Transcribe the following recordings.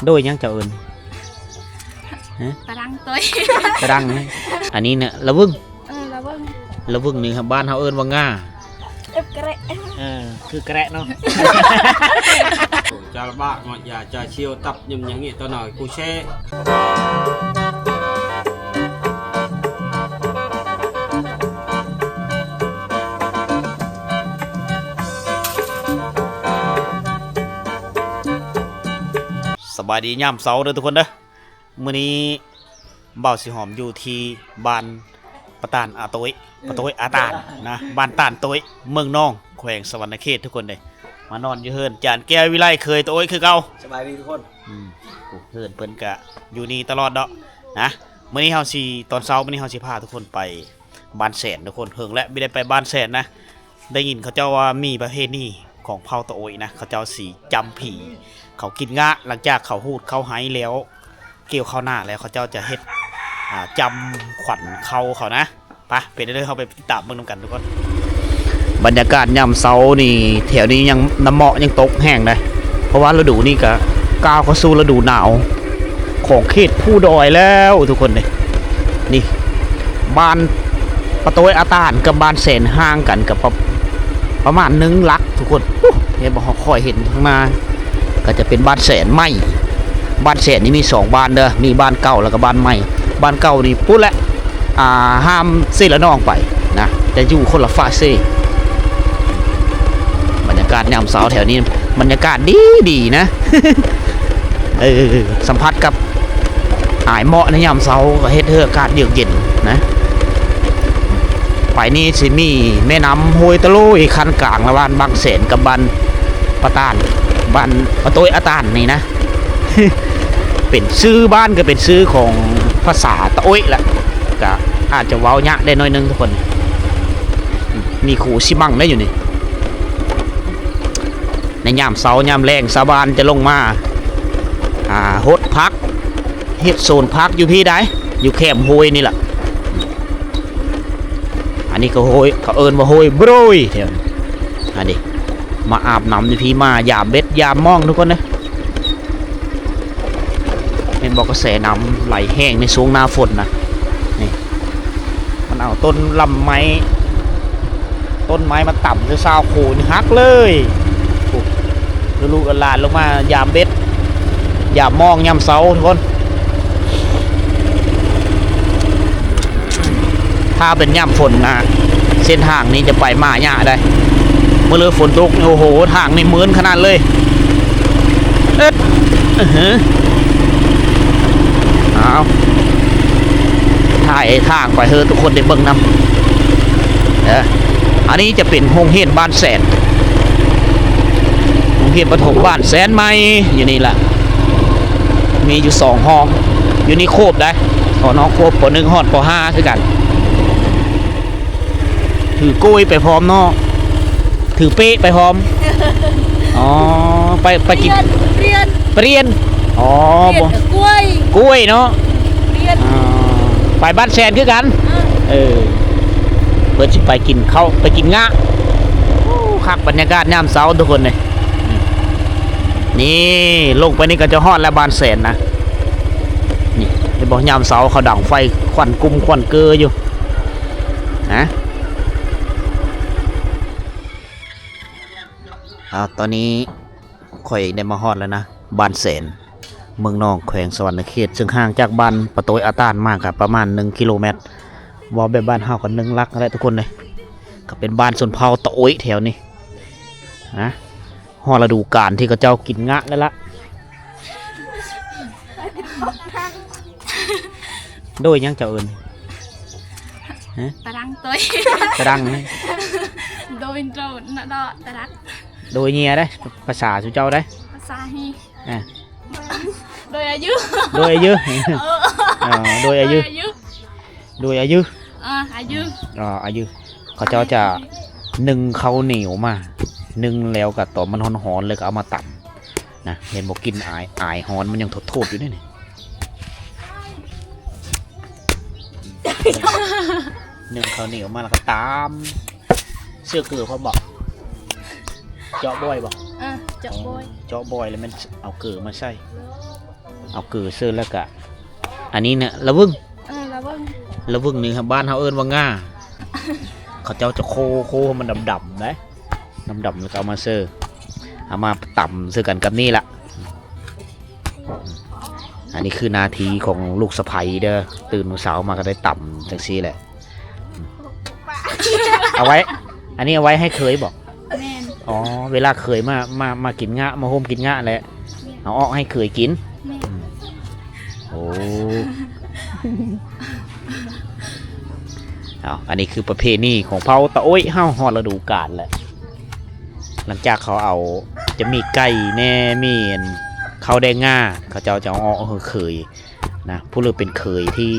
ໂດຍຫຍັງເຈົ້າເອີ້ນ? ຮະ? ຕະດັງໂຕຍ ຕະດັງ. ອັນນີ້ນະ ລະວຶງ. ເອີ ລະວຶງ. ລະວຶງນີ້ ບ້ານເຮົາເອີ້ນວ່າງ່າ. ເອັບກະແຣະ. ເອີ ຄືກະແຣະເນາະ. ຈາລະບາກເນາະ ຢາຈາຊຽວຕັບຍຳຫຍັງນີ້ ຕອນໜ້ອຍກູແຊ່. ສະບາຍດີຍາມເຊົ້າເດີທຸກຄົນເດີ. ມື້ນີ້ບ່າວສີຫອມຢູ່ທີ່ບ້ານປະຕານອາໂຕ້ຍ ປະໂຕ້ຍອາຕານນະ ບ້ານຕານໂຕ້ຍ ເມືອງນອງ ແຂວງສະຫວັນນະເຂດ ທຸກຄົນເດ້. ມານອນຢູ່ເຮືອນຈານແກ້ວວິໄລ ເຄີຍຕາໂອ້ຍຄືເກົ່າ. ສະບາຍດີທຸກຄົນ. ອືມ ເຮືອນເພິ່ນກະຢູ່ນີ້ຕະຫຼອດເນາະນະ. ມື້ນີ້ເຮົາຊິ ຕອນເຊົ້າມື້ນີ້ເຮົາຊິພາທຸກຄົນໄປ ບ້ານແສນ ທຸກຄົນ. ເຫິງແລ້ວບໍ່ໄດ້ໄປບ້ານແສນນະ. ໄດ້ຍິນເຂົາເຈົ້າວ່າມີປະເພນີຂອງເຜົ່າຕາໂອ້ຍນະ ເຂົາເຈົ້າຊິຈຳຜີ ເຂົາກິນງາ ຫຼັງຈາກເຂົາຮູດເຂົ້າໄຮ່ແລ້ວ ກ່ຽວເຂົ້ານາແລ້ວ ເຂົາເຈົ້າຈະເຮັດ ອ່າ ຈຳຂວັນເຂົ້າເຂົານະ. ໄປ ເປັນແນວໃດ ເຮົາໄປຕິດຕາມເບິ່ງນຳກັນທຸກຄົນ. ບັນຍາກາດຍາມເຊົ້ານີ້ ແຖວນີ້ຍັງ ນ້ຳເໝາະຍັງຕົກແຮງເດ້ ເພາະວ່າລະດູນີ້ກະກ້າວເຂົ້າສູ່ລະດູໜາວ ຂອງເຂດພູດອຍແລ້ວທຸກຄົນເດ້. ນີ້ ບ້ານປະໂຕ້ຍອາຕານກັບບ້ານແສນຫ່າງກັນກະປະ ປະມານໜຶ່ງຫຼັກທຸກຄົນ. ເຫັນບໍ່ ເຮົາຄ່ອຍເຫັນຂ້າງໜ້າ ກະຈະເປັນບ້ານແສນໃໝ່. ບ້ານແສນນີ້ມີສອງບ້ານເດີ ມີບ້ານເກົ່າແລ້ວກະບ້ານໃໝ່. ບ້ານເກົ່ານີ້ພຸ້ນແຫຼະ ອ່າ ຫ້າມເຊລະນອງໄປນະ ຈະຢູ່ຄົນລະຟາກເຊ. ບັນຍາກາດຍາມເຊົ້າແຖວນີ້ ບັນຍາກາດດີໆນະ. ເອີ ສຳຜັດກັບອາຍເໝາະໃນຍາມເຊົ້າ ກະເຮັດໃຫ້ອາກາດເຢືອກເຢັນນະ. ໄປນີ້ຊິມີແມ່ນ້ຳຫ້ວຍຕະໂລຍ ຂັ້ນກາງລະຫວ່າງບ້ານແສນກັບບ້ານປະຕານ ບ້ານປະໂຕ້ຍອາຕານນີ້ນະ. ເປັນຊື່ບ້ານກະເປັນຊື່ຂອງພາສາຕາໂອ້ຍລະ ກະອາດຈະເວົ້າຍາກໄດ້ໜ້ອຍໜຶ່ງທຸກຄົນ. ມີຄູຊິມັງໄດ້ຢູ່ນີ້. ໃນຍາມເຊົ້າຍາມແລງ ຊາວບ້ານຈະລົງມາ ອ່າ ຫົດຜັກ ເຮັດສວນຜັກຢູ່ພີ້ໃດ໋ ຢູ່ແຄມຫ້ວຍນີ້ລະ. ອັນນີ້ກະຫ້ວຍ ເຂົາເອີ້ນວ່າຫ້ວຍໂບຣຍແຖວນີ້. ອັນນີ້ ມາອາບນ້ຳຢູ່ພີ້ ມາຢາມເບັດຢາມມອງທຸກຄົນເດີ. ແມ່ນບໍ່ ກະແສນ້ຳໄຫຼແຮງໃນຊ່ວງໜ້າຝົນນະ. ນີ້ ມັນເອົາຕົ້ນລຳໄມ້ ຕົ້ນໄມ້ມາຕຳໃສ່ຊາວໂຄນີ້ຫັກເລີຍ. ໂອ້ ລູກໆຫຼານໆລົງມາຢາມເບັດຢາມມອງຍາມເຊົ້າທຸກຄົນ. ຖ້າເປັນຍາມຝົນນະ ເສັ້ນທາງນີ້ຈະໄປມາຍາກໄດ໋. ມື້ເລີຝົນຕົກ ໂອ້ໂຫ ທາງນີ້ເມີນຂະໜາດເລີຍ. ເອີດ ອືຮຶ ເອົາ ຖ່າຍທາງໄປໃຫ້ທຸກຄົນໄດ້ເບິ່ງນຳເດີ. ອັນນີ້ຈະເປັນໂຮງຮຽນບ້ານແສນ ໂຮງຮຽນປະຖົມບ້ານແສນໃໝ່ ຢູ່ນີ້ລະ. ມີຢູ່ສອງຫ້ອງ ຢູ່ນີ້ຄົບໄດ໋ ພໍນອກຄົບ ປໍໜຶ່ງຮອດປໍຫ້າຄືກັນ. ຖືໂກ້ຍໄປພ້ອມເນາະ ຖືເປ້ໄປພ້ອມ. ອໍ ໄປ ໄປກິນ ປ່ຽນ ປ່ຽນ ອໍ ປ່ຽນ ບໍ່ ກ້ວຍ ກ້ວຍເນາະ ປ່ຽນ ອໍ ໄປບ້ານແສນຄືກັນ. ເອີ ເອີ ເພິ່ນຊິໄປກິນເຂົ້າ ໄປກິນງາ. ໂອ້ ຄັກ ບັນຍາກາດຍາມເຊົ້າທຸກຄົນເອີຍ. ນີ້ ລົງໄປນີ້ກະຈະຮອດແລ້ວ ບ້ານແສນນະ. ນີ້ ເຫັນບໍ່ ຍາມເຊົ້າເຂົາດັງໄຟ ຄວັນກຸ້ມຄວັນເກີຢູ່ ນະ. ເອົາ ຕອນນີ້ຂ້ອຍໄດ້ມາຮອດແລ້ວນະ ບ້ານແສນ ເມືອງນອງ ແຂວງສະຫວັນນະເຂດ ເຊິ່ງຫ່າງຈາກບ້ານປະໂຕ້ຍອາຕານມາກະປະມານໜຶ່ງກິໂລແມັດ. ເວົ້າແບບບ້ານເຮົາກະໜຶ່ງຫຼັກຫັ້ນແຫຼະທຸກຄົນເອີຍ. ກະເປັນບ້ານຊົນເຜົ່າຕາໂອ້ຍແຖວນີ້ນະ. ຮອດລະດູການທີ່ເຂົາເຈົ້າກິນງາແລ້ວລະ. ໂດຍຫຍັງເຈົ້າເອີ້ນ? ຮະ? ຕະດັງໂຕຍ ຕະດັງ. ໂດຍ ໂດຍ ນະ ດອ ຕະດັງ. ໂດຍເຍໄດ໋ ພາສາສູ່ເຈົ້າໄດ໋ ພາສາຮີ. ອ່າ ໂດຍອາຍຸ ໂດຍອາຍຸ. ເອີ ອໍ ໂດຍອາຍຸ ໂດຍອາຍຸ ໂດຍອາຍຸ. ອ່າ ອາຍຸ ອໍ ອາຍຸ. ເຂົາເຈົ້າຈະໜຶ້ງເຂົ້າໜຽວມາ ໜຶ້ງແລ້ວກະຕອນມັນຮ້ອນໆ ແລ້ວກະເອົາມາຕຳນະ. ເຫັນບໍ່ ກິ່ນອາຍ ອາຍຮ້ອນມັນຍັງໂທດໆຢູ່ເດ້ນີ້. ໜຶ້ງເຂົ້າໜຽວມາແລ້ວກະຕຳ ເຊື້ອເກືອພ້ອມບໍ່? ເຈາະບ່ອຍບໍ່? ເອີ ເຈາະບ່ອຍ ເຈາະບ່ອຍແລ້ວແມ່ນເອົາເກືອມາໃສ່. ເອົາເກືອເສີແລ້ວກະ ອັນນີ້ນະ ລະວຶງ ເອີ ລະວຶງ ລະວຶງນີ້ບ້ານເຮົາເອີ້ນວ່າງ່າ ເຂົາເຈົ້າຈະໂຄ ໂຄໃຫ້ມັນດຳໆໄດ໋ ດຳໆ ແລ້ວກໍເອົາມາເສີ ເອົາມາຕຳໃສ່ກັນກັບນີ້ລະ. ອັນນີ້ຄືໜ້າທີ່ຂອງລູກສະໃພ້ເດີ ຕື່ນມື້ເຊົ້າມາກໍໄດ້ຕຳຈັ່ງຊີ້ແຫຼະ. ເອົາໄວ້ ອັນນີ້ເອົາໄວ້ໃຫ້ເຂີຍບໍ? ແມ່ນ. ອໍ ເວລາເຂີຍມາ ມາ ມາກິນງະ ມາໂຮມກິນງະແຫຼະ ແມ່ນ ເອົາອອກໃຫ້ເຂີຍກິນ. ແມ່ນ. ໂອ້ ເອົາ ອັນນີ້ຄືປະເພນີຂອງເຜົ່າຕາໂອ້ຍເຮົາ ຮອດລະດູການແລ້ວ. ຫຼັງຈາກເຂົາເອົາ ຈະມີໄກ່ແດ່ ມີອັນ ເຂົ້າແດງງາ ເຂົາເຈົ້າຈະເອົາອອກໃຫ້ເຂີຍ ນະ ຜູ້ເລີເປັນເຂີຍທີ່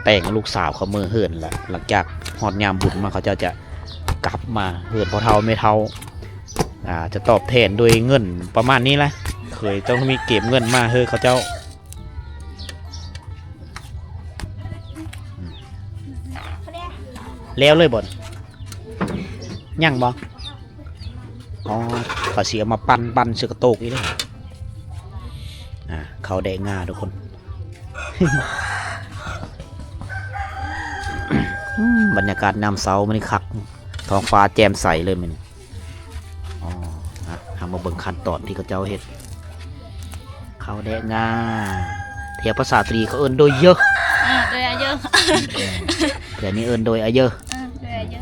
ແຕ່ງລູກສາວເຂົ້າເມືອເຮືອນລະ ຫຼັງຈາກຮອດຍາມບຸນມາ ເຂົາເຈົ້າຈະກັບມາເຮືອນພໍ່ເຖົ້າແມ່ເຖົ້າ ອ່າ ຈະຕອບແທນດ້ວຍເງິນປະມານນີ້ລະ ເຂີຍຕ້ອງມີເກັບເງິນມາໃຫ້ເຂົາເຈົ້າ. ແລ້ວເລີຍບໍ່? ຍັງບໍ່? ອໍ ເຂົາຊິເອົາມາປັ່ນ ປັ່ນໃສ່ກະໂຕກອີກເດ້. ອ່າ ເຂົ້າແດງງາທຸກຄົນ. ອືມ ບັນຍາກາດຍາມເຊົ້າມື້ນີ້ຄັກ ທ້ອງຟ້າແຈ່ມໃສເລີຍມື້ນີ້. ອໍ ນະ ເຮົາມາເບິ່ງຂັ້ນຕອນທີ່ເຂົາເຈົ້າເຮັດ ເຂົ້າແດງງາ ແຖວພາສາຕະຫຼີເຂົາເອີ້ນໂດຍເຢີ ເອີ ໂດຍອາເຢີ ແຖວນີ້ເອີ້ນໂດຍອາເຢີ ເອີ ໂດຍອາເຢີ.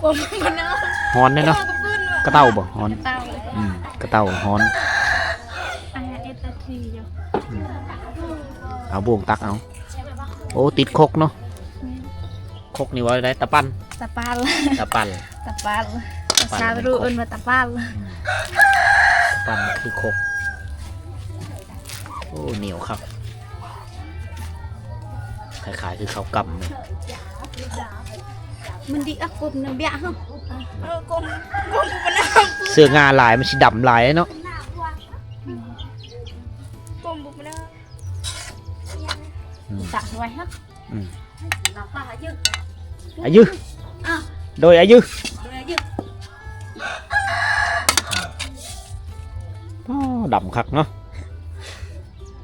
ກົມໆ ບໍ່ນາ ຮ້ອນເດ້ເນາະ ກະເຕົາບໍ່? ຮ້ອນ ກະເຕົາ ອືມ ກະເຕົາຮ້ອນ. ອືມ ເອົາບ່ວງຕັກເອົາ. ໂອ້ ຕິດຄົກເນາະ. ຄົກນີ້ເວົ້າໄດ້ ຕາປັນ ຕາປັນ ຕາປັນ ຕາປັນ ພາສາບຣູເອີ້ນວ່າຕາປັນ. ອືມ ຕາປັນຄືຄົກ. ໂອ້ ໜຽວຄັກ ຄ້າຍໆຄືເຂົ້າກ່ຳເລີຍ. ມັນດີອັກກົມນຳເບຍເຮົາ ເອີ ກົມ ກົມບໍ່ນາ ເສື້ອງາຫຼາຍມັນຊິດຳຫຼາຍເນາະ. ກົມບໍ່ນາ ອືມ ຕັກໄວ້ເຮົາ. ອືມ ອາຍຸ ໂດຍອາຍຸ ໂດຍອາຍຸ. ອໍ ດຳຄັກເນາະ.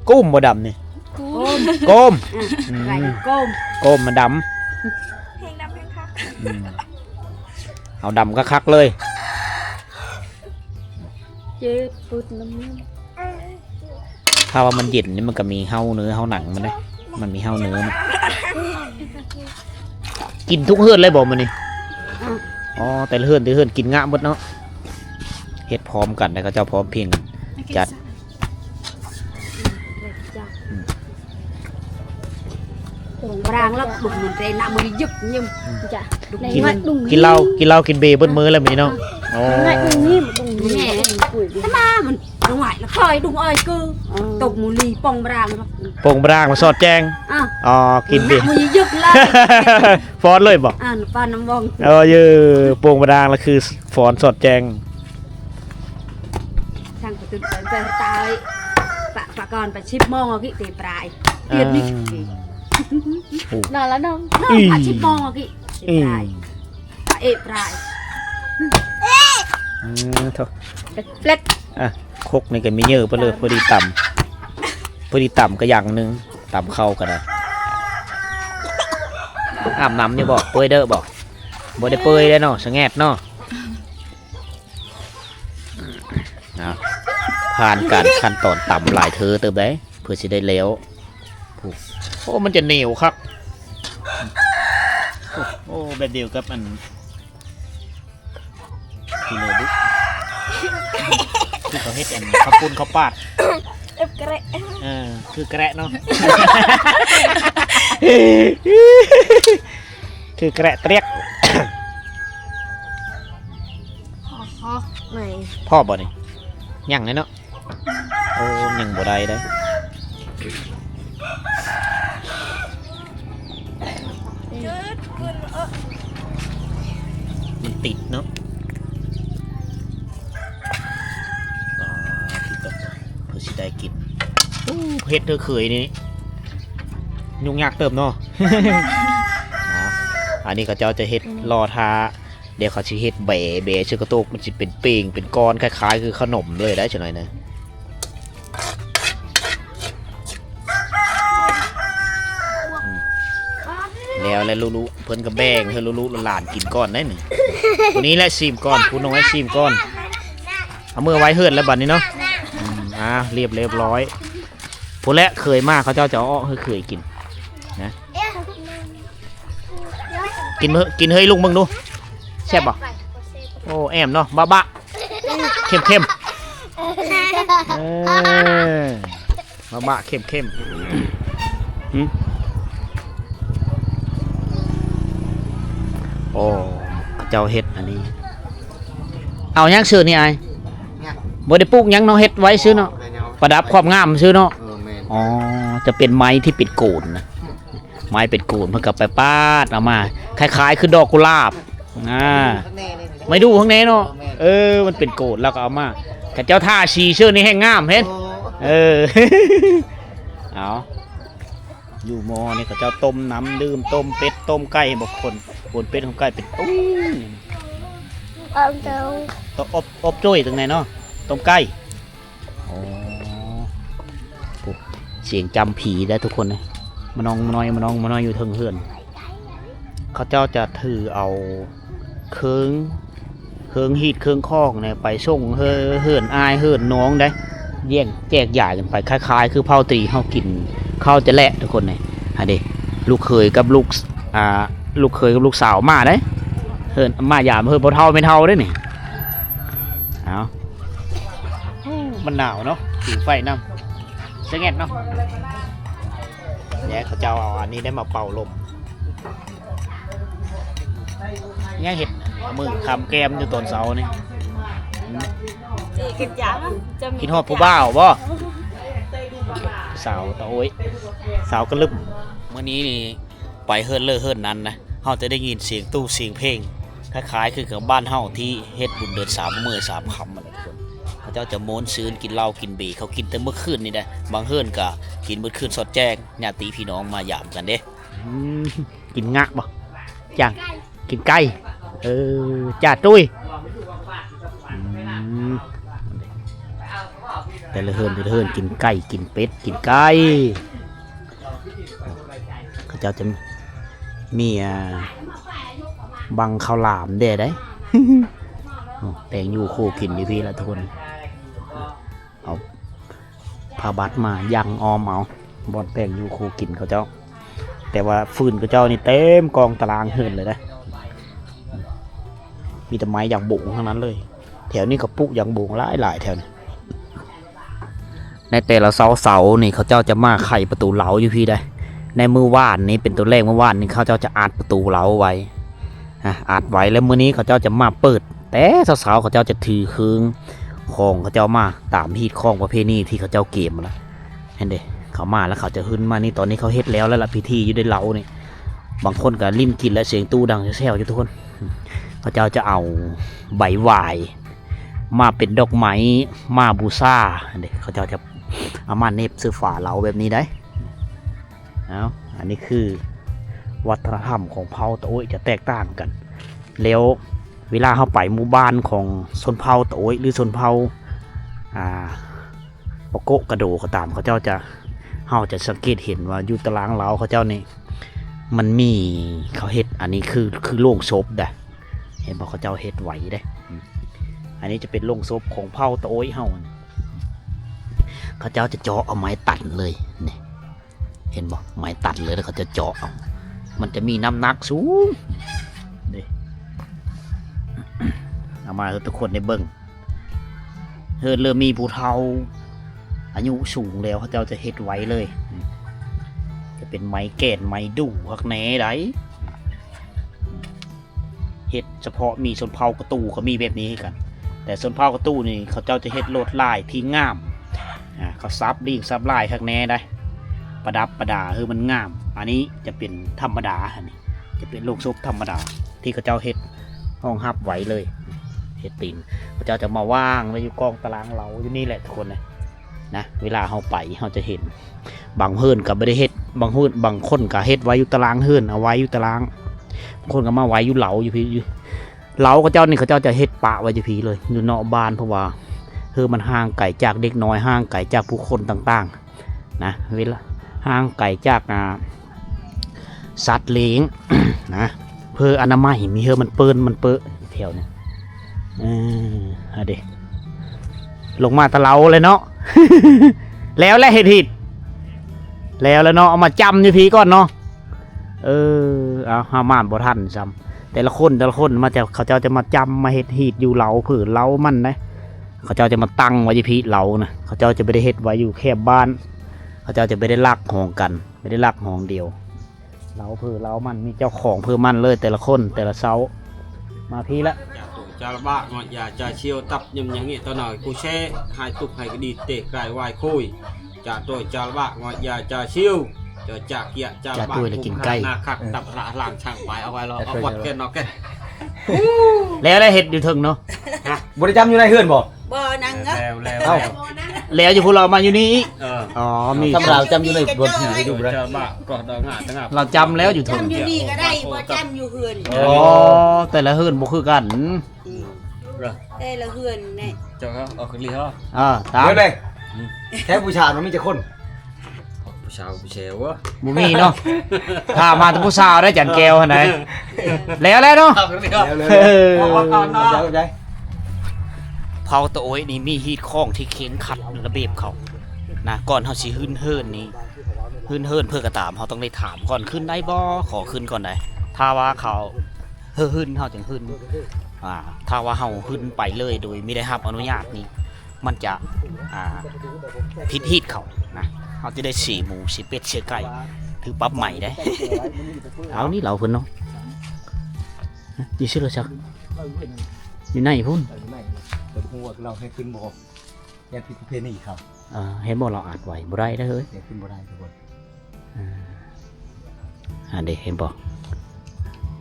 ກຸ້ມບໍ່ດຳນີ້? ກຸ້ມ ກຸ້ມ ອືມ ກຸ້ມ ກຸ້ມມັນດຳ ແຮງດຳແຮງຄັກ. ອືມ ເອົາດຳຄັກໆເລີຍ. ເຈັບປວດນຳ ຖ້າວ່າມັນເຢັນນີ້ ມັນກໍມີເຫົ່າເນື້ອເຫົ່າໜັງມັນເດ້ ມັນມີເຫົ່າເນື້ອມັນ. ກິນທຸກເຮືອນເລີຍບໍ່ມື້ນີ້? ອໍ ແຕ່ລະເຮືອນ ແຕ່ລະເຮືອນກິນງະໝົດເນາະ. ເຮັດພ້ອມກັນ ແລ້ວເຂົາເຈົ້າພ້ອມພຽງກັນຈັດ. ອືມ ໂປ່ງບາງແລ້ວ ດຸ່ມມັນເຕນະ ມັນຍຶກຍິມ ອືມ ກິນ ກິນເຫຼົ້າ ກິນເຫຼົ້າກິນເບຍເບິດມື້ແລ້ວມື້ນີ້ເນາະ. ອໍ ແມ່ ຕະມາມັນ ໂຕງໄຫວລະຄອຍດຸງອ້ອຍຄື ຕົກໝູລີປ່ອງບາງ ປ່ອງບາງລະສອດແຈ້ງ. ອໍ ກິນເບຍ ມັນຍຶກລະ ຟ້ອນເລີຍບໍ່? ອ່າ ຟ້ອນນຳວອງ. ເອີ ເຢີ ປ່ອງບາງລະຄື ຟອນສອດແຈ້ງ ທາງປະຕູໄປຕາຍ ປະ ປະກອນໄປສິບໂມງອະກິເຕປາຍ ເດືອນນີ້ ນອນລະນອນ ນອນ ສິບໂມງອະກິເຕປາຍ ເອປາຍ. ອືມ ໂທ້ ເລັກ ອ່ະ ຄົກນີ້ກໍມີເຍີະໄປເລີຍ ພໍດີຕຳ ພໍດີຕຳກໍຢ່າງໜຶ່ງ ຕຳເຂົ້າກໍໄດ້. ອາບນ້ຳຢູ່ບໍ່? ເປີຍເດີບໍ່? ບໍ່ໄດ້ເປີຍເດ້ເນາະ ສະແງດເນາະ. ເນາະ ຜ່ານການຂັ້ນຕອນຕຳຫຼາຍເທື່ອເຕີບໃດ ເພື່ອຊິໄດ້ແລ້ວ. ໂອ້ ມັນຈະໜຽວຄັກ. ໂອ້ ແບບດຽວກັບອັນ ກິໂລບຸ ທີ່ເຂົາເຮັດອັນເຂົ້າປຸ້ນເຂົ້າປາດ ເອີ ຄືແກະເນາະ ຄືແກະຕຽກ. ພໍ ພໍ ພໍບໍ່ນີ້? ຍັງແນ່ເນາະ. ໂອ້ ຍັງບໍ່ໄດ້ເດ້ ມັນຕິດເນາະ. ອ່າ ເພື່ອຊິໄດ້ກິນ. ໂອ້ ເຮັດເທື່ອເຄີຍນີ້ຫຍຸ້ງຍາກເຕີບເນາະ. ອ່າ ອັນນີ້ເຂົາເຈົ້າຈະເຮັດລໍຖ້າ ດຽວເຂົາຊິເຮັດແບ ແບໃສ່ກະໂຕກ ມັນຊິເປັນເປ່ງເປັນກ້ອນ ຄ້າຍໆຄືຂະໜົມເລີຍໄດ໋ ຈັກໜ້ອຍນະ. ອືມ ແລ້ວແຫຼະ ລຸລຸ ເພິ່ນກໍແບ່ງໃຫ້ລຸລຸຫຼານໆກິນກ່ອນໄດ໋ນີ້. ຜູ້ນີ້ແຫຼະຊີມກ່ອນ ຜູ້ນ້ອຍຊີມກ່ອນ. ເອົາມືໄວ້ເຮືອນແລ້ວບັດນີ້ເນາະ. ອືມ ອ່າ ລຽບ ລຽບຮ້ອຍ. ຜູ້ແລະເຄີຍມາ ເຂົາເຈົ້າຈະເອົາອອກໃຫ້ເຄີຍກິນນະ. ກິນເຮີ ກິນເຮີຍລຸງເບິ່ງດູ ແຊບບໍ່? ໂອ້ ແອມເນາະ ບະບະ ເຄັມໆ ເອີ ບະບະ ເຄັມໆ. ຫື ໂອ້ ເຂົາເຈົ້າເຮັດອັນນີ້ ເອົາຫຍັງຊື່ນີ້ອ້າຍ? ບໍ່ໄດ້ປູກຫຍັງເນາະ ເຮັດໄວ້ຊື່ເນາະ ປະດັບຄວາມງາມຊື່ເນາະ. ເອີ ແມ່ນ. ອໍ ຈະເປັນໄມ້ທີ່ເປັນໂກນນະ ໄມ້ເປັນໂກນ ເພິ່ນກໍໄປປາດເອົາມາ ຄ້າຍໆຄືດອກກຸຫຼາບ. ອ່າ ໄມ້ດູ່ຂ້າງໃນເນາະ. ເອີ ມັນເປັນໂກນ ລາວກໍເອົາມາ ຖ້າເຈົ້າທາສີຊື່ນີ້ແຮ່ງງາມເຫັນ. ເອີ ເອົາ ຢູ່ໝໍ້ນີ້ເຂົາເຈົ້າຕົ້ມນ້ຳດື່ມ ຕົ້ມເປັດ ຕົ້ມໄກ່ ບໍ່ຄົນ ຄົນເປັດຄົນໄກ່ເປັນຕຸ້ມ. ເອົາເຈົ້າ ຕ້ອງອົບ ອົບໂຈ້ຍຈັ່ງໃດເນາະ ຕົ້ມໄກ່. ອໍ ໂອ້ ສຽງຈຳຜີໄດ໋ທຸກຄົນເອີຍ. ມານ້ອງມານ້ອຍ ມານ້ອງມານ້ອຍຢູ່ເທິງເຮືອນ ເຂົາເຈົ້າຈະຖືເອົາເຄື່ອງ ເຄື່ອງຮີດເຄື່ອງຄອງນີ້ໄປສົ່ງເຮືອນອ້າຍເຮືອນນ້ອງໄດ໋ ແຍກ ແຈກຢາຍກັນໄປ ຄ້າຍໆຄືເຜົ່າຕະຫຼີເຮົາກິນເຂົ້າແຕ່ແລະທຸກຄົນເອີຍ. ຫັ້ນເດ ລູກເຂີຍກັບລູກ ອ່າ ລູກເຂີຍກັບລູກສາວມາໄດ໋ ເຮືອນ ມາຢາມເຮືອນພໍ່ເຖົ້າແມ່ເຖົ້າໄດ໋ນີ້. ເອົາ ມັນໜາວເນາະ ຜິງໄຟນຳ ສະແງດເນາະ. ແລ້ວເຂົາເຈົ້າເອົາອັນນີ້ໄດ້ມາເປົ່າລົມ ຍັງເຮັດ ເອົາມືຄຳແກ້ມຢູ່ຕອນເຊົ້ານີ້. ຄິດຮອດຜູ້ບ່າວບໍ່? ສາວຕາໂອ້ຍ ສາວກະລຶ້ມ. ມື້ນີ້ນີ້ໄປເຮືອນເລີເຮືອນນັ້ນນະ ເຮົາຈະໄດ້ຍິນສຽງຕູ້ສຽງເພງ ຄ້າຍໆຄືກັບບ້ານເຮົາທີ່ເຮັດບຸນເດືອນສາມມື້ສາມຄ່ຳຫັ້ນແຫຼະທຸກຄົນ. ເຂົາເຈົ້າຈະມ່ວນຊື່ນ ກິນເຫຼົ້າກິນເບ ເຂົາກິນແຕ່ມື້ຄືນນີ້ໄດ໋ ບາງເຮືອນກະກິນເບິດຄືນສອດແຈ້ງ ຍາດຕິພີ່ນ້ອງມາຢາມກັນເດ້. ອືມ ກິນງະບໍ່? ຈ້າງ ກິນໄກ່. ເອີ ຈ້າຕຸ້ຍ. ອືມ ແຕ່ລະເຮືອນ ແຕ່ລະເຮືອນກິນໄກ່ ກິນເປັດ ກິນໄກ່. ເຂົາເຈົ້າຈະມີ ອ່າ ບັງເຂົ້າຫຼາມແດ່ໄດ໋. ໂອ້ ແປງຢູ່ຄູ່ກິນຢູ່ພີ້ລະທຸກຄົນ. ເອົາຜ້າບັດມາຍັງອ້ອມເອົາ ບ່ອນແປງຢູ່ຄູ່ກິນເຂົາເຈົ້າ. ແຕ່ວ່າຟືນເຂົາເຈົ້ານີ້ເຕັມກອງຕາລາງເຮືອນເລີຍນະ ມີແຕ່ໄມ້ຢາງບົງທັງນັ້ນເລີຍ. ແຖວນີ້ກໍປູກຢາງບົງຫຼາຍໆ ແຖວນີ້. ໃນແຕ່ລະເຊົ້າໆນີ້ ເຂົາເຈົ້າຈະມາໄຂປະຕູເລົາຢູ່ພີ້ໄດ໋. ໃນມື້ວານນີ້ເປັນຕົ້ນແລກ ມື້ວານນີ້ເຂົາເຈົ້າຈະອັດປະຕູເລົາໄວ້ ອາ ອັດໄວ້ ແລ້ວມື້ນີ້ເຂົາເຈົ້າຈະມາເປີດ ແຕ່ເຊົ້າໆ ເຂົາເຈົ້າຈະຖືເຄື່ອງຂອງເຂົາເຈົ້າມາ ຕາມຮີດຄອງປະເພນີທີ່ເຂົາເຈົ້າກຽມຫັ້ນລະ. ເຫັນເດ ເຂົາມາແລ້ວເຂົາຈະຂຶ້ນມານີ້ ຕອນນີ້ເຂົາເຮັດແລ້ວແລ້ວລະ ພິທີຢູ່ໃນເລົານີ້. ບາງຄົນກໍຫຼິ້ນກິນແລ້ວ ສຽງຕູ້ດັງແຊວໆຢູ່ທຸກຄົນ. ເຂົາເຈົ້າຈະເອົາໃບຫວາຍມາເປັນດອກໄມ້ມາບູຊາ ເດ້ ເຂົາເຈົ້າຈະເອົາມາເໜັບໃສ່ຝາເລົາແບບນີ້ໄດ໋. ເອົາ ອັນນີ້ຄືວັດທະນະທຳຂອງເຜົ່າຕາໂອ້ຍຈະແຕກຕ່າງກັນ. ແລ້ວເວລາເຮົາໄປໝູ່ບ້ານຂອງຊົນເຜົ່າຕາໂອ້ຍ ຫຼື ຊົນເຜົ່າ ອ່າ ປະໂກະກະໂດກໍຕາມ ເຂົາເຈົ້າຈະ ເຮົາຈະສັງເກດເຫັນວ່າຢູ່ຕາລາງເລົາເຂົາເຈົ້ານີ້ ມັນມີ ເຂົາເຮັດ ອັນນີ້ຄື ຄືໂລງສົບໄດ໋ ເຫັນບໍ່ ເຂົາເຈົ້າເຮັດໄວ້ເດ້. ອັນນີ້ຈະເປັນໂລງສົບຂອງເຜົ່າຕາໂອ້ຍເຮົາ ເຂົາເຈົ້າຈະເຈາະເອົາໄມ້ຕັນເລີຍນີ້ ເຫັນບໍ່ ໄມ້ຕັນເລີຍ ແລ້ວເຂົາຈະເຈາະເອົາ ມັນຈະມີນ້ຳໜັກສູງເດ້. ເອົາມາໃຫ້ທຸກຄົນໄດ້ເບິ່ງ ເຮີດເລີ່ມມີຜູ້ເຖົ້າອາຍຸສູງແລ້ວ ເຂົາເຈົ້າຈະເຮັດໄວ້ເລີຍ ຈະເປັນໄມ້ແກ່ນໄມ້ດູ່ຄັກແນ່ໃດ໋. ເຮັດສະເພາະມີຊົນເຜົ່າກະຕູກໍມີແບບນີ້ຄືກັນ ແຕ່ຊົນເຜົ່າກະຕູນີ້ເຂົາເຈົ້າຈະເຮັດລວດລາຍທີ່ງາມ ອ່າ ເຂົາສັບລີ້ງສັບລາຍຄັກແນ່ໃດ໋ ປະດັບປະດາໃຫ້ມັນງາມ. ອັນນີ້ຈະເປັນທຳມະດາ ອັນນີ້ຈະເປັນໂລງສົບທຳມະດາ ທີ່ເຂົາເຈົ້າເຮັດຮອງຮັບໄວ້ເລີຍ ເຮັດຕີນ ເຂົາເຈົ້າຈະມາວາງໄວ້ຢູ່ກອງຕາລາງເລົາຢູ່ນີ້ແຫຼະທຸກຄົນນະ. ນະ ເວລາເຮົາໄປເຮົາຈະເຫັນ ບາງເຮືອນກໍບໍ່ໄດ້ເຮັດ ບາງເຮືອນ ບາງຄົນກໍເຮັດໄວ້ຢູ່ຕາລາງເຮືອນ ເອົາໄວ້ຢູ່ຕາລາງ ບາງຄົນກໍມາໄວ້ຢູ່ເລົາຢູ່ພີ້ ຢູ່ ເລົ້າເຂົາເຈົ້ານີ້ ເຂົາເຈົ້າຈະເຮັດປະໄວ້ຢູ່ພີ້ເລີຍ ຢູ່ນອກບ້ານ ເພາະວ່າເຮືອນມັນຫ່າງໄກຈາກເດັກນ້ອຍ ຫ່າງໄກຈາກຜູ້ຄົນຕ່າງໆນະ ເວລາ ຫ່າງໄກຈາກ ອ່າ ສັດລ້ຽງນະ ເພື່ອອະນາໄມ ມີເຮືອມັນເປິ້ນມັນເປິ້ນແຖວນີ້ ເອີ ອັນເດ ລົງມາແຕ່ເລົ້າແລ້ວເນາະ ແລ້ວແຫຼະເຮັດຮີດ ແລ້ວແລ້ວເນາະ ເອົາມາຈ້ຳຢູ່ພີ້ກ່ອນເນາະ ເອີ ເອົາ ຫາມາບໍ່ທັນຊ້ຳ ແຕ່ລະຄົນ ແຕ່ລະຄົນມາຈາກ ເຂົາເຈົ້າຈະມາຈ້ຳ ມາເຮັດຮີດຢູ່ເລົ້າເຜີເລົ້າມັນເດ້ ເຂົາເຈົ້າຈະມາຕັ້ງໄວ້ຢູ່ພີ້ເລົ້ານະ ເຂົາເຈົ້າຈະບໍ່ໄດ້ເຮັດໄວ້ຢູ່ແຄມບ້ານ ເຂົາເຈົ້າຈະບໍ່ໄດ້ລັກຫ້ອງກັນ ບໍ່ໄດ້ລັກຫ້ອງດຽວ ເລົ້າເຜີເລົ້າມັນ ມີເຈົ້າຂອງເຜີມັນເລີຍ ແຕ່ລະຄົນ ແຕ່ລະເຊົ້າ ມາພີ້ລະ ຈາໂຕຈາລະບະ ງອດຢາຈາຊຽວ ຕັບຍຳຍັງນີ້ ຕອນໜ້ອຍກູແຊ່ ຫາຍຕຸກໃຫ້ກະດີດ ເຕະກາຍວາຍໂຄຍ ຈາໂຕຈາລະບະ ງອດຢາຈາຊຽວ ຈາກຽຈາລະບະ ກຸມຂະໜາດໜ້າຄັກ ຕັບລະລາງຊ່າງປາຍ ເອົາໄວ້ລອ ເອົາບອດແກ່ນນອກແກ່ນ ແລ້ວໄດ້ເຮັດຢູ່ເທິງເນາະ ບໍ່ໄດ້ຈ້ຳຢູ່ໃນເຮືອນບໍ່? ບໍ່ ນັ່ງເນາະ ແລ້ວ ແລ້ວ ເອົ້າ ແລ້ວຢູ່ພຸ້ນ ເອົາມາຢູ່ນີ້ອີກ ເອີ ອໍ ມີ ສຳລາວຈ້ຳຢູ່ໃນບ່ອນທີ່ໃຫ້ດູບໍ່ໄດ້ ລາວຈ້ຳແລ້ວຢູ່ເທິງ ຈ້ຳຢູ່ນີ້ກໍໄດ້ ບໍ່ຈ້ຳຢູ່ເຮືອນ ອໍ ແຕ່ລະເຮືອນບໍ່ຄືກັນ ອືມ ແຕ່ລະເຮືອນແນ່ ເຈົ້າເອົາຂຶ້ນລີເຮົາ ເອີ ຕາມ ເດີນເລີຍ ອືມ ແຂກຜູ້ຊາວມັນມີຈັກຄົນ? ຜູ້ສາວຜູ້ແຊວ ບໍ່ມີເນາະ ຖ້າມາແຕ່ຜູ້ສາວໄດ້ ຈັນແກ້ວຫັ້ນໃດ ແລ້ວແຫຼະເນາະ ເອົາເລີຍ ເອົາກ່ອນເນາະ ເອົາໃຈ ເຜົ່າຕາໂອ້ຍນີ້ມີຮີດຄອງທີ່ເຄັ່ງຄັດລະບຽບເຂົານະ ກ່ອນເຮົາຊິຮືນເຮີນນີ້ ຮືນເຮີນເພື່ອກະຕາມ ເຮົາຕ້ອງໄດ້ຖາມກ່ອນ ຂຶ້ນໄດ້ບໍ່ ຂໍຂຶ້ນກ່ອນໄດ໋ ຖ້າວ່າເຂົາ ເຮີນ ເຮົາຈຶ່ງຮືນ ອ່າ ຖ້າວ່າເຮົາຮືນໄປເລີຍໂດຍບໍ່ໄດ້ຮັບອະນຸຍາດນີ້ ມັນຈະ ອ່າ ຜິດຮີດເຂົານະ ເຮົາຈະໄດ້ເສໝູ ເສເປັດ ເສໄກ່ ຖືກປັບໃໝເດ້ ເອົານີ້ເລົ່າເພິ່ນເນາະ ຢູ່ຊິລະຈັກ ຢູ່ໃນພຸ້ນ ເອີ ເພິ່ນບໍ່ຮູ້ວ່າເຮົາໃຫ້ຂຶ້ນບໍ່ ຢ້ານຜິດປະເພນີເຂົາ ອ່າ ເຫັນບໍ່ ລາວອັດໄວ້ ບໍ່ໄດ້ເດີເຮີ້ຍ ເຮັດຂຶ້ນບໍ່ໄດ້ທຸກຄົນ ອ່າ ອັນເດ ເຫັນບໍ່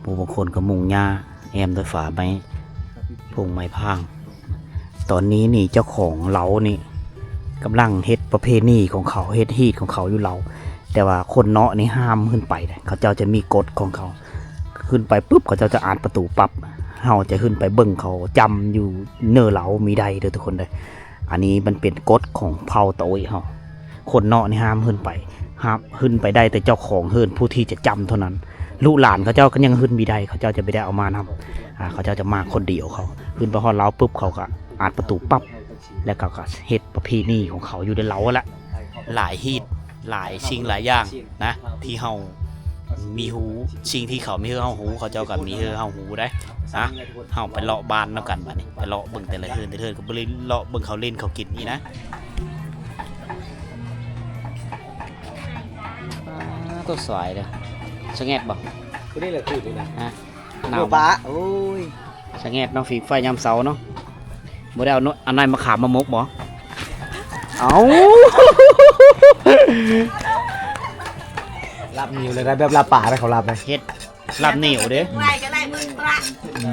ໝູ່ບາງຄົນກໍມຸງຫຍ້າ ແອ້ມດ້ວຍຝາໄມ້ ໂພງໄມ້ພາງ ຕອນນີ້ນີ້ເຈົ້າຂອງເລົ້ານີ້ກຳລັງເຮັດປະເພນີຂອງເຂົາ ເຮັດຮີດຂອງເຂົາຢູ່ເລົ້າ ແຕ່ວ່າຄົນເນາະນີ້ຫ້າມຂຶ້ນໄປເດ້ ເຂົາເຈົ້າຈະມີກົດຂອງເຂົາ ຂຶ້ນໄປປຶບ ເຂົາເຈົ້າຈະອັດປະຕູປັບ ເຮົາຈະຂຶ້ນໄປເບິ່ງເຂົາຈ້ຳຢູ່ເນີເລົ້າມີໄດ້ເດີທຸກຄົນເດີ. ອັນນີ້ມັນເປັນກົດຂອງເຜົ່າຕາໂອ້ຍເຮົາ ຄົນເນາະນີ້ຫ້າມຂຶ້ນໄປ ຫ້າມຂຶ້ນໄປໄດ້ແຕ່ເຈົ້າຂອງເຮືອນຜູ້ທີ່ຈະຈ້ຳເທົ່ານັ້ນ ລູກຫຼານເຂົາເຈົ້າກໍຍັງຂຶ້ນບໍ່ໄດ້ ເຂົາເຈົ້າຈະບໍ່ໄດ້ເອົາມານຳ ອ່າ ເຂົາເຈົ້າຈະມາຄົນດຽວ ເຂົາຂຶ້ນໄປຮອດລາວປຶບ ເຂົາກໍອັດປະຕູປັບ ແລ້ວເຂົາກໍເຮັດປະເພນີຂອງເຂົາຢູ່ໃນເລົ້າຫັ້ນລະ ຫຼາຍຮີດ ຫຼາຍສິ່ງຫຼາຍຢ່າງນະ ທີ່ເຮົາມີຮູ້ ສິ່ງທີ່ເຂົາມີໃຫ້ເຮົາຮູ້ ເຂົາເຈົ້າກໍມີໃຫ້ເຮົາຮູ້ໄດ໋ນະ. ເຮົາໄປເລາະບ້ານນຳກັນບາດນີ້ ໄປເລາະເບິ່ງແຕ່ລະເຮືອນ ແຕ່ລະເຮືອນກໍບໍ່ໄດ້ເລາະເບິ່ງເຂົາຫຼິ້ນເຂົາກິນນີ້ນະ. ອ່າ ໂຕສວາຍເດີ ສະແງດບໍ່? ຜູ້ນີ້ແຫຼະຄືນີ້ນະ ຮະ? ໜາວ ໂອ້ ປາ ໂອ້ຍ ສະແງດເນາະ ຝີງໄຟຍາມເຊົ້າເນາະ. ບໍ່ໄດ້ເອົາ ເອົານ້ຳມະຂາມມາໝົກບໍ່? ເອົາ ລາບໜີວເລີຍນະ ແບບລາບປານະ ເຂົາລາບນະ ເຮັດລາບໜີວເດ້ ອື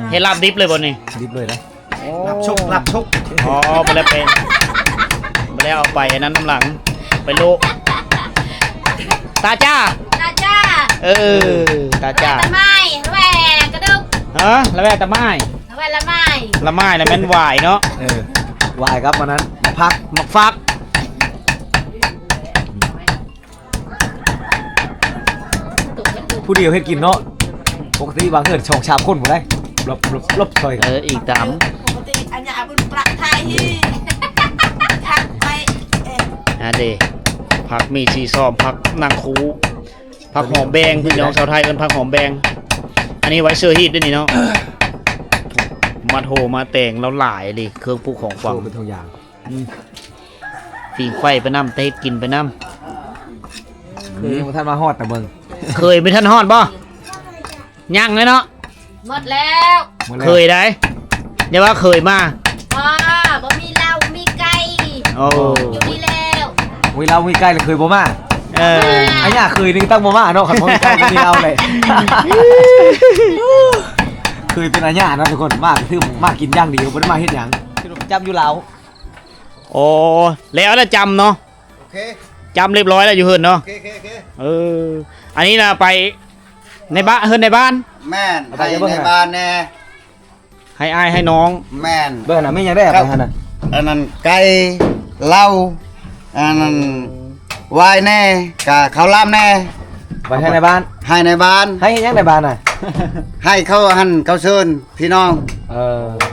ມ ເຮັດລາບດິບເລີຍບໍ່ນີ້? ດິບເລີຍນະ. ໂອ້ ລາບຊຸກ ລາບຊຸກ ອໍ ບໍ່ໄດ້ໄປ ບໍ່ໄດ້ເອົາໄປອັນນັ້ນນຳຫຼັງ ໄປໂລະ ຕາຈ້າ ຕາຈ້າ ເອີ ຕາຈ້າ ຕາໄມ້ ລະແວກະດູກ ຮະ ລະແວຕາໄມ້ ລະແວລະໄມ້ ລະໄມ້ນະແມ່ນຫວາຍເນາະ ເອີ ຫວາຍກັບອັນນັ້ນ ໝາກຟັກ ໝາກຟັກ. ຜູ້ດຽວເຮັດກິນເນາະ ປົກກະຕິບາງເຮືອນສອງສາມຄົນພຸ້ນໃດ໋ ລົບ ລົບ ລົບຊ່ອຍກັນ ເອີ ອີງຕາມ ປົກກະຕິອັນຍາບຸນປະໄທ ຄັກໄປ ເອີ ອັນເດ ຜັກມີສີຊອມ ຜັກນາງຄູ ຜັກຫອມແບງ ພີ່ນ້ອງຊາວໄທເອີ້ນຜັກຫອມແບງ ອັນນີ້ໄວ້ເຊີຮີດເດ້ນີ້ເນາະ ມາໂທມາແຕງລາວຫຼາຍເລີຍ ເຄື່ອງປຸຂອງຝັງ ເປັນທຸກຢ່າງ. ອືມ ຝີງໄຟໄປນຳ ແຕ່ເຮັດກິນໄປນຳ ເຄີຍຍັງບໍ່ທັນມາຮອດນະເບິ່ງ ເຄີຍບໍ່ທັນຮອດບໍ່? ຍັງເລີຍເນາະ ໝົດແລ້ວ ໝົດແລ້ວ ເຄີຍໃດ ຢ່າວ່າເຄີຍມາ ບໍ່ ບໍ່ມີເຫຼົ້າມີໄກ່ ໂອ້ ຢູ່ນີ້ແລ້ວ ມີເຫຼົ້າມີໄກ່ແລ້ວເຄີຍບໍ່ມາ ເອີ ອັນຍາເຄີຍນີ້ຕັ້ງບໍ່ມາເນາະ ຄັນບໍ່ມີໄກ່ບໍ່ມີເຫຼົ້າເລີຍ ເຄີຍເປັນອັນຍາເນາະທຸກຄົນ ມາຄືມາກິນຢ່າງດຽວ ບໍ່ໄດ້ມາເຮັດຫຍັງ ຈຳຢູ່ລາວ. ໂອ້ ແລ້ວລະຈຳເນາະ ໂອເຄ ຈຳລຽບຮ້ອຍແລ້ວຢູ່ເຮືອນເນາະ ໂອເຄ ໂອເຄ ເອີ ອັນນີ້ນະໄປໃນບ້ານ ເຮືອນໃນບ້ານ ແມ່ນ ໄປໃນບ້ານແນ່ ໃຫ້ອ້າຍໃຫ້ນ້ອງ. ແມ່ນ. ເບິ່ງຫັ້ນນະ ມີຫຍັງແດ່ໄປຫັ້ນນະ? ອັນນັ້ນໄກ່ ເຫຼົ້າ ອັນນັ້ນ ວາຍແດ່ ກະເຂົ້າຫຼາມແດ່ ໄປໃຫ້ນາຍບ້ານ. ໃຫ້ນາຍບ້ານ. ໃຫ້ເຮັດຫຍັງນາຍບ້ານນະ? ໃຫ້ເຂົ້າຫັ້ນເຂົ້າເຊີນພີ່ນ້ອງ. ເອີ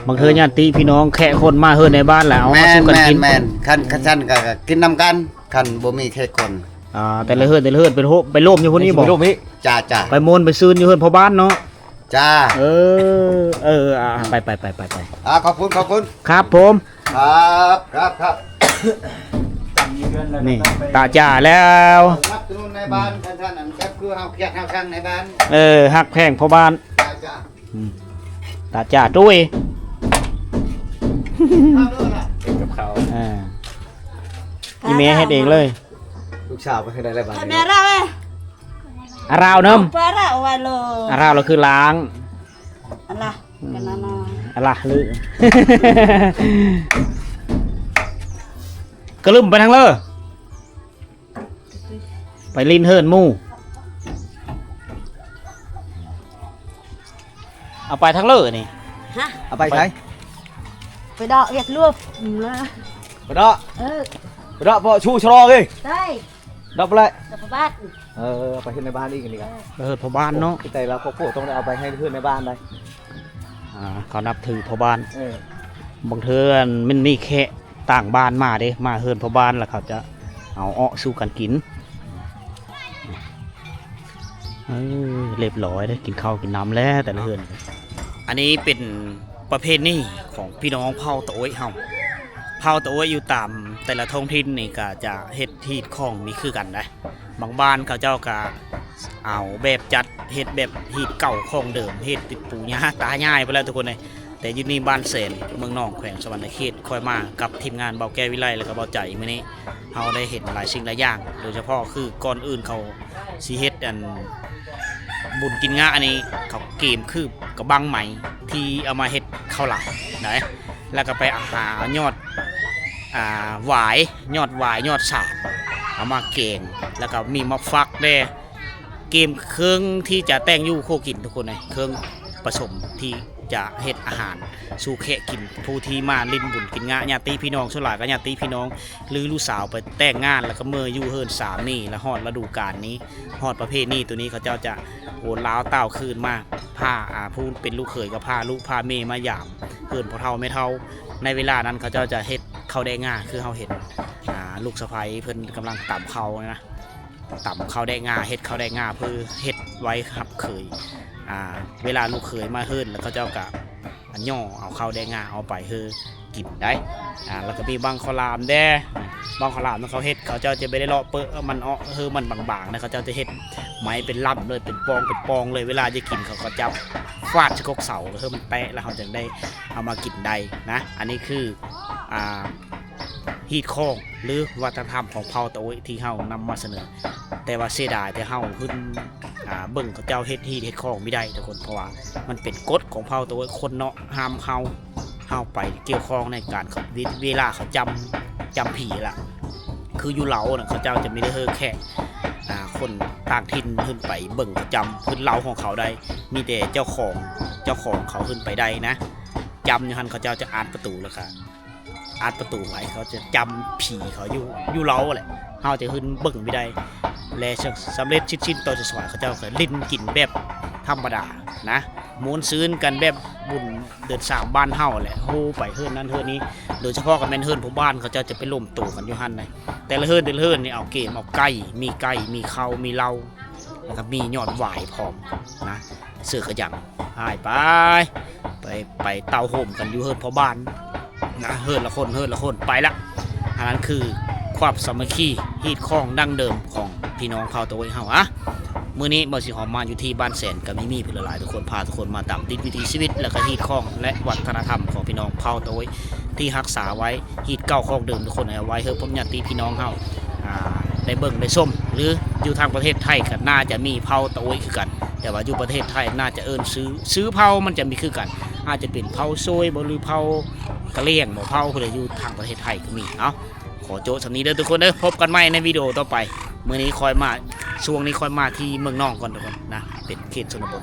ບາງເທື່ອຍາດຕິພີ່ນ້ອງແຂກຄົນມາເຮືອນນາຍບ້ານແລ້ວ ເອົາມາສູ່ກັນກິນ. ແມ່ນໆ ຄັນ ຄັນຊັ້ນກະ ກະກິນນຳກັນ ຄັນບໍ່ມີແຂກຄົນ. ອ່າ ແຕ່ລະເຮືອນ ແຕ່ລະເຮືອນ ໄປໂຮມ ໄປໂລມຢູ່ພຸ້ນນີ້ບໍ່? ໄປໂລມອີກ. ຈ້າໆ ໄປມ່ວນໄປຊື່ນຢູ່ເຮືອນພໍ່ບ້ານເນາະ. ຈ້າ. ເອີ ເອີ ອ່າ ໄປ ໄປ ໄປ ໄປ ໄປ. ອ່າ ຂອບຄຸນ ຂອບຄຸນ ຄັບຜົມ. ຄັບ ຄັບ ຄັບ. ນີ້ຕາຈ້າແລ້ວ. ສະໜັບສະໜູນໃນບ້ານ ທ່ານ ທ່ານ ອັນແບບຄືເຮົາຄຽດເຮົາຊັງໃນບ້ານ. ເອີ ຮັກແພງພໍ່ບ້ານ. ຈ້າ ຈ້າ. ອືມ ຕາຈ້າຕຸ້ຍ ເຮັດກັບເຂົ້າ. ອ່າ ອີ່ແມ່ເຮັດເອງເລີຍ. ລູກສາວໄປທາງໃດແລ້ວບາດນີ້? ອາຣາວນຳ. ອາຣາວລະຄືລ້າງ. ອາລະ ອືມ ກັນນະ ອາລະລື ກະລຶ້ມໄປທາງເລີ ໄປຫຼິ້ນເຮືອນໝູ່. ເອົາໄປທາງເລີນີ້. ຮະ? ເອົາໄປໃສ? ໄປເດາະວຽກລວບ. ອືມ ໄປເດາະ. ເອີ ໄປເດາະ ເພາະຊູຊະລໍເອີຍ. ໄດ້. ດອກໄປເລີຍ ດອກປະບາດ. ເອີ ໄປເຮັດໃນບ້ານອີກອັນນີ້ກະ ເອີ ເຮັດພໍ່ບ້ານເນາະ. ແຕ່ລະຄອບຄົວຕ້ອງໄດ້ເອົາໄປໃຫ້ເພື່ອນໃນບ້ານໄດ໋. ອ່າ ເຂົານັບຖືພໍ່ບ້ານ. ເອີ ບາງເທື່ອມັນມີແຂກຕ່າງບ້ານມາເດ້ ມາເຮືອນພໍ່ບ້ານ ແລ້ວເຂົາຈະເອົາເອາະສູ່ກັນກິນ. ເອີ ລຽບຮ້ອຍເດ້ ກິນເຂົ້າກິນນ້ຳແລ້ວແຕ່ລະເຮືອນ. ອັນນີ້ເປັນ ປະເພນີຂອງພີ່ນ້ອງເຜົ່າຕາໂອ້ຍເຮົາ. ເຜົ່າຕາໂອ້ຍຢູ່ຕາມແຕ່ລະທ້ອງຖິ່ນນີ້ກະຈະເຮັດຮີດຂອງນີ້ຄືກັນໄດ໋. ບາງບ້ານເຂົາເຈົ້າກະເອົາແບບຈັດ ເຮັດແບບຮີດເກົ່າຂອງເດີມ ເຮັດຕິດປູຍ່າຕາຍາຍໄປແລ້ວທຸກຄົນເອີຍ. ແຕ່ຢູ່ນີ້ບ້ານແສນ ເມືອງໜອງ ແຂວງສະຫວັນນະເຂດ. ຂ້ອຍມາກັບທີມງານເບົາແກ້ວວິໄລ ແລ້ວກະເບົາໃຈ ມື້ນີ້ເຮົາໄດ້ເຫັນຫຼາຍສິ່ງຫຼາຍຢ່າງ ໂດຍສະເພາະຄືກ່ອນອື່ນເຂົາ ຊິເຮັດອັນບຸນກິນງາອັນນີ້ ເຂົາເກມຄືກະບັງໄມ້ທີ່ເອົາມາເຮັດເຂົ້າຫຼາມໄດ໋ ແລ້ວກະໄປຫາຍອດ ອ່າ ຫວາຍ ຍອດຫວາຍ ຍອດສາ ເອົາມາແກງ ແລ້ວກະມີໝາກຝັກແດ່ ກຽມເຄື່ອງທີ່ຈະແຕ່ງຢູ່ຄົວກິນທຸກຄົນເອີຍ ເຄື່ອງປະສົມທີ່ຈະເຮັດອາຫານສູ່ແຂກກິນ ຜູ້ທີ່ມາຫຼິ້ນບຸນກິນງາ ຍາດຕິພີ່ນ້ອງ ສ່ວນຫຼາຍກະຍາດຕິພີ່ນ້ອງ ຫຼືລູກສາວໄປແຕ່ງງານ ແລ້ວກະເມືອຢູ່ເຮືອນສາມີ ແລ້ວຮອດລະດູການນີ້ ຮອດປະເພນີໂຕນີ້ ເຂົາເຈົ້າຈະໂອນລາວຕ່າວຄືນມາ ພາ ອ່າ ຜູ້ເປັນລູກເຂີຍກະພາລູກພາເມມາຢາມເຮືອນພໍ່ເຖົ້າແມ່ເຖົ້າ. ໃນເວລານັ້ນເຂົາເຈົ້າຈະເຮັດເຂົ້າແດະງາ ຄືເຮົາເຫັນ ອ່າ ລູກສະໃພ້ເພິ່ນກຳລັງຕຳເຂົ້ານະ ຕຳເຂົ້າແດະງາ ເຮັດເຂົ້າແດະງາ ເພື່ອເຮັດໄວ້ຮັບເຂີຍ ອ່າ ເວລາລູກເຂີຍມາເຮືອນ ແລ້ວເຂົາເຈົ້າກະ ອັນຫຍໍ້ເອົາເຂົ້າແດະງາເອົາໄປເຮີກິນໄດ໋. ອ່າ ແລ້ວກະມີບັ້ງເຂົ້າຫຼາມແດ່ ບັ້ງເຂົ້າຫຼາມທີ່ເຂົາເຮັດ ເຂົາເຈົ້າຈະບໍ່ໄດ້ເລາະເປິະມັນເອາະ ເຮີມັນບາງໆນະ ເຂົາເຈົ້າຈະເຮັດໄມ້ເປັນລຳເລີຍ ເປັນປ່ອງເປັນປ່ອງເລີຍ ເວລາຈະກິນເຂົາກະຈັບຟາດໃສ່ກົກເສົາ ເຮີມັນແຕະ ແລ້ວເຮົາຈຶ່ງໄດ້ເອົາມາກິນໄດ້ນະ. ອັນນີ້ຄື ອ່າ ຮີດຄອງ ຫຼື ວັດທະນະທຳຂອງເຜົ່າຕາໂອ້ຍທີ່ເຮົານຳມາສະເໜີ ແຕ່ວ່າເສຍດາຍແຕ່ເຮົາຂຶ້ນ ອ່າ ເບິ່ງເຂົາເຈົ້າເຮັດຮີດເຮັດຄອງບໍ່ໄດ້ທຸກຄົນ ເພາະວ່າມັນເປັນກົດຂອງເຜົ່າໂຕຄົນເນາະ ຫ້າມເຮົາ ເຮົາໄປກ່ຽວຂ້ອງໃນການ ເວລາເຂົາຈຳ ຈຳຜີລະ ຄືຢູ່ລາວນະ ເຂົາເຈົ້າຈະມີແຕ່ເຮີແຂກ ອ່າ ຄົນຕ່າງຖິ່ນຂຶ້ນໄປເບິ່ງເຂົາຈຳ ຄືລາວຂອງເຂົາໄດ້ ມີແຕ່ເຈົ້າຂອງ ເຈົ້າຂອງເຂົາຂຶ້ນໄປໄດ້ນະ ຈຳຢູ່ຫັ້ນ ເຂົາເຈົ້າຈະອັດປະຕູ ແລ້ວກະ ອັດປະຕູໄວ້ ເຂົາຈະຈຳຜີເຂົາຢູ່ ຢູ່ລາວແຫຼະ ເຮົາຈະຂຶ້ນເບິ່ງບໍ່ໄດ້ ແລະ ສຳເລັດສິດສິ້ນຕໍ່ສຸດສວາຍ ເຂົາເຈົ້າກະຫຼິ້ນກິນແບບທຳມະດານະ ມ່ວນຊື່ນກັນແບບບຸນເດືອນສາມບ້ານເຮົາແຫຼະ ໂຮໄປເຮືອນນັ້ນເຮືອນນີ້ ໂດຍສະເພາະກະແມ່ນເຮືອນພໍ່ບ້ານ ເຂົາເຈົ້າຈະໄປລົມໂຕກັນຢູ່ຫັ້ນໃດ໋. ແຕ່ລະເຮືອນ ແຕ່ລະເຮືອນນີ້ເອົາເກມ ເອົາໄກ່ ມີໄກ່ ມີເຂົ້າ ມີເຫຼົ້າ ແລ້ວກະມີຍອດຫວາຍພ້ອມນະ ເສືອກະຍັງ ອ້າຍ ໄປ ໄປ ໄປເຕົ້າໂຮມກັນຢູ່ເຮືອນພໍ່ບ້ານນະ ເຮືອນລະຄົນ ເຮືອນລະຄົນ ໄປລະ. ອັນນັ້ນຄືຄວາມສາມັກຄີ ຮີດຄອງດັ້ງເດີມຂອງພີ່ນ້ອງເຜົ່າຕາໂອ້ຍເຮົາ. ອະ ມື້ນີ້ເບົາສີຫອມມາຢູ່ທີ່ບ້ານແສນ ກະມີມີເພື່ອນຫຼາຍໆ ທຸກຄົນ ພາທຸກຄົນມາຕາມຕິດວິຖີຊີວິດ ແລ້ວກະຮີດຄອງ ແລະ ວັດທະນະທຳຂອງພີ່ນ້ອງເຜົ່າຕາໂອ້ຍ ທີ່ຮັກສາໄວ້ ຮີດເກົ່າຂອງເດີມ ທຸກຄົນເອົາໄວ້ເຮີພວກຍາດຕິພີ່ນ້ອງເຮົາ ອ່າ ໄດ້ເບິ່ງໄດ້ຊົມ ຫຼື ຢູ່ທາງປະເທດໄທກະໜ້າຈະມີເຜົ່າຕາໂອ້ຍຄືກັນ ແຕ່ວ່າຢູ່ປະເທດໄທໜ້າຈະເອີ້ນຊື່ ຊື່ເຜົ່າມັນຈະມີຄືກັນ ອາດຈະເປັນເຜົ່າໂຊຍບໍ ຫຼື ເຜົ່າກະຫຼຽງບໍ ເຜົ່າຜູ້ໃດຢູ່ທາງປະເທດໄທກະມີ. ເອົາ ຂໍໂຈະສ່ຳນີ້ເດີທຸກຄົນເດີ ພົບກັນໃໝ່ໃນວິດີໂອຕໍ່ໄປ. ມື້ນີ້ຂ້ອຍມາ ຊ່ວງນີ້ຂ້ອຍມາທີ່ເມືອງໜອງກ່ອນທຸກຄົນນະ ເປັນເຂດຊົນນະບົດ